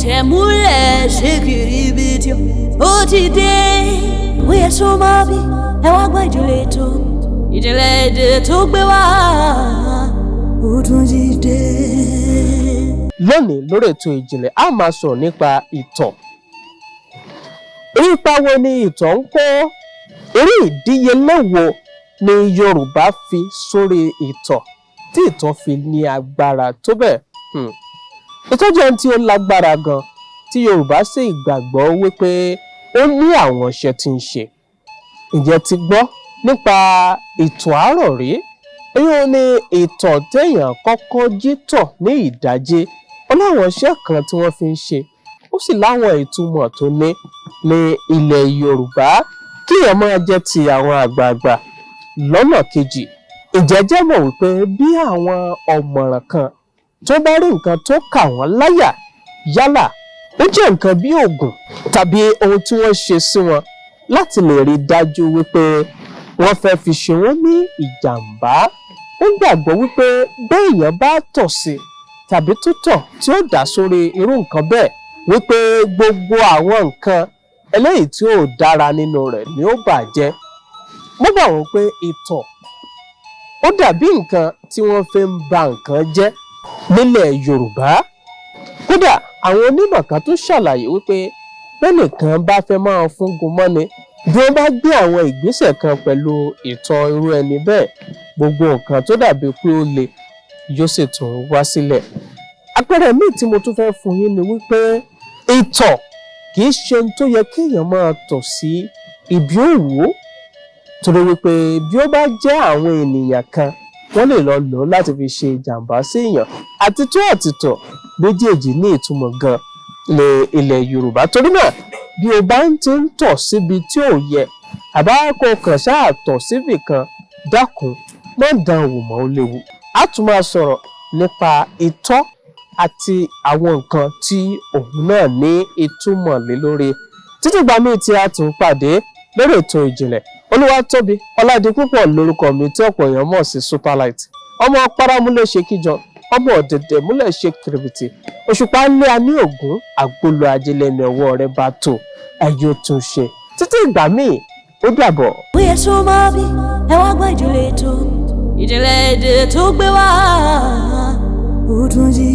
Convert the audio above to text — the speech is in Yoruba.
Tẹ̀tẹ̀ múlẹ̀ ṣe kiri ibi tí ó ti dé. Ó yẹ sọ máa bí ẹ wá gbọ́ ìjìnlẹ̀ ètò ìjìnlẹ̀ èdè tó gbé wá, ó tún ti dé. Lónìí lórí ètò ìjìnlẹ̀, a máa sọ̀rọ̀ nípa ìtọ̀. Ipa wo ni ìtọ̀ ń kó? Eré ìdíyelé wo ni Yorùbá fi sórí ìtọ̀ tí ìtọ̀ fi ní agbára tó bẹ́ẹ̀? Ìtọ̀ jẹ́ ohun tí ó lágbára gan, tí Yorùbá sì gbàgbọ́ wípé ó ní àwọn iṣẹ́ tí ń ṣe. Ǹjẹ́ ti gbọ́ nípa ìtọ̀ àárọ̀ rí? Èyí ni ìtọ̀ téèyàn kọ́kọ́ jí tọ̀ ní ìdájí. Ó láwọn iṣẹ́ kan tí wọ́n fi ń ṣe, ó sì láwọn ìtumọ̀ tó ní ní ilẹ̀ Yorùbá kí èèyàn máa jẹ́ ti àwọn àgbààgbà. Lọ́nà kejì, ǹjẹ́ jẹ́ mọ̀ wípé bí àwọn ọ̀mọ̀ràn kan tó bá rí nǹkan tó kà wọ́n láyà, yálà ó jẹ́ nǹkan bí oògùn tàbí ohun tí wọ́n ṣe sí wọn láti lè rí dájú wípé wọ́n fẹ́ fi ṣe wọ́n ní ìjàmbá, ó gbàgbọ́ wípé béèyàn bá tọ̀ sí tàbí tó tọ̀ tí ó dà sórí irú nǹkan bẹ́ẹ̀, wípé gbogbo àwọn nǹkan eléyìí tí ò dára nínú rẹ̀ ni ó bàjẹ́. Mo gbà wọ́n pé ìtọ̀ ó dàbí nǹkan tí wọ́n fi ń ba nǹkan jẹ́ nílẹ̀ Yorùbá. Kódà, àwọn onímọ̀ kan tún ṣàlàyé wípé bẹ́nìkan bá fẹ́ máa fúngun mọ́ni, bí wọ́n bá gbé àwọn ìgbésẹ̀ kan pẹ̀lú ìtọ̀ irú ẹni bẹ́ẹ̀, gbogbo nǹkan tó dàbí pé ó le yóò sì tún wá sílẹ̀. Àpẹẹrẹ míì tí mo tún fẹ́ fún yín ni wípé ìtọ̀ kì í ṣe ohun tó yẹ kéèyàn máa tọ̀ sí ibi òwú, torí wípé bí ó bá jẹ́ àwọn ènìyàn kan, wọ́n lè lọ lò ó láti fi ṣe ìjàmbá sí èèyàn. Àti tó àtìtọ̀ méjèèjì ní ìtumọ̀ gan ní ilẹ̀ Yorùbá. Torí náà, bí o bá ń ti ń tọ̀ síbi tí ò yẹ, àbá kò kàn ṣáà tọ̀ síbì kan, dákun, má dán wò mọ́, ó léwu. A tún máa sọ̀rọ̀ nípa ìtọ̀ àti àwọn nǹkan tí òun náà ní ìtumọ̀ lé lórí. Títí ìgbà míì tí a tún pàdé lórí ètò ìjìnlẹ̀, Olúwatóbi Ọládipúpọ̀ lórúkọ mi, tí ọ̀pọ̀ èèyàn mọ̀ sí Superlight. Ọmọ paramúlẹ̀ ṣe kíjọ, ọmọ ọ̀dẹ̀dẹ̀ múlẹ̀ ṣe kìrìbìtì, òṣùpá lé a ní ògún àgbolo ajílẹ̀ ní ọwọ́ rẹ̀ bá tó ẹ̀yọ́ tún ṣe. Títí ìgbà míì, ó dàbọ̀. Ó yẹ sọ máa bí ẹ wá gbọ́ ìjìnlẹ̀ ètò ìjìnlẹ̀ èdè tó gbé wá, ó tún ti